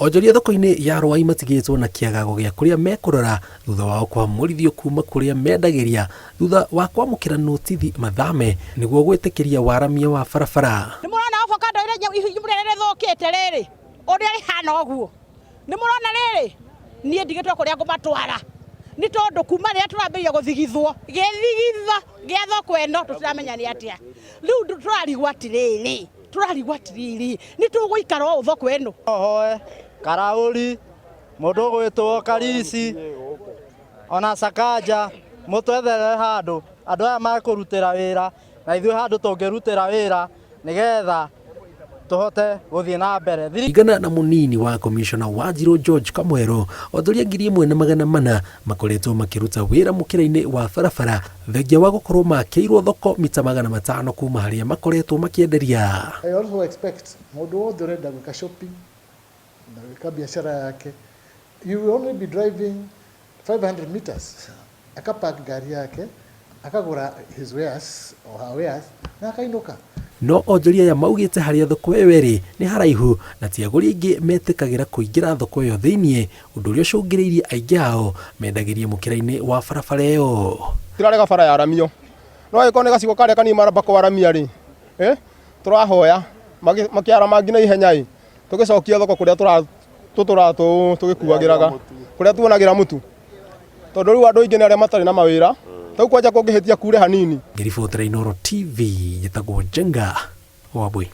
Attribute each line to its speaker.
Speaker 1: Onjoria thoko-inĩ ya Rwai matigĩtwo na kĩagago gĩa kũrĩa mekũrora thutha wao kwamũrithio kuma kũrĩa mendagĩria thutha wa kwamũkĩra notithi mathame nĩguo gwĩtĩkĩria waramia wa barabara.
Speaker 2: Nĩ mũrona avocado ĩrĩa rĩrĩa rĩthũkĩte rĩrĩ ũrĩa rĩhana ũguo? Nĩ mũrona rĩrĩ? Niĩ ndigĩtwo kũrĩa ngũmatwara nĩ tondũ kuma rĩrĩa tũrambĩrĩria gũthigithwo gĩthigitho gĩa thoko ĩno tũtiramenya nĩ atĩa. Rĩu tũrarigwo atĩrĩrĩ, tũrarigwo atĩrĩrĩ, nĩ tũgũikara ũũ thoko ĩno?
Speaker 3: Hoe, Karaũri, mũndũ ũgwĩtwo Karisi, ona Sakaja, mũtwethere handũ andũ aya makũrutĩra wĩra na ithuĩ handũ tũngĩrutĩra wĩra nĩgetha tũhote gũthiĩ na mbere.
Speaker 1: Kũringana na mũnini wa komishona Wanjirũ George Kamwerũ, onjoria 1,400 makoretwo makĩruta wĩra mũkĩra-inĩ wa barabara thengia wa gũkorwo makĩirwo thoko mita 500 kuma harĩa makoretwo makĩenderia.
Speaker 4: I also expect mũndũ wothe ũrenda gwĩka shopping na gwĩka biacara yake, you will only be driving 500 meters, akapark ngari yake, akagũra his wares or her wares na akainũka.
Speaker 1: No onjoria aya maugĩte harĩa thoko ĩyo ĩrĩ nĩ haraihu na ti agũri aingĩ metĩkagĩra kũingĩra thoko ĩyo thĩinĩ, ũndũ ũrĩa ũcũngĩrĩirie aingĩ ao mendagĩrie mũkĩra-inĩ wa barabara ĩyo.
Speaker 5: Tirarega bara yaramio no angĩkorwo nĩ gacigo karĩa kanini maramba kwaramia rĩ, tũrahoya makĩarama nginya ihenya ĩ tũgĩcokia thoko kũrĩa tũtũraga tũgĩkuagĩraga kũrĩa tuonagĩra mũtu tondũ rĩu andũ aingĩ nĩ arĩa matarĩ na mawĩra ta rĩu kwanja kũngĩhĩtia kure hanini.
Speaker 1: Ngĩribotera Inooro TV njĩtagwo Njenga Wambui.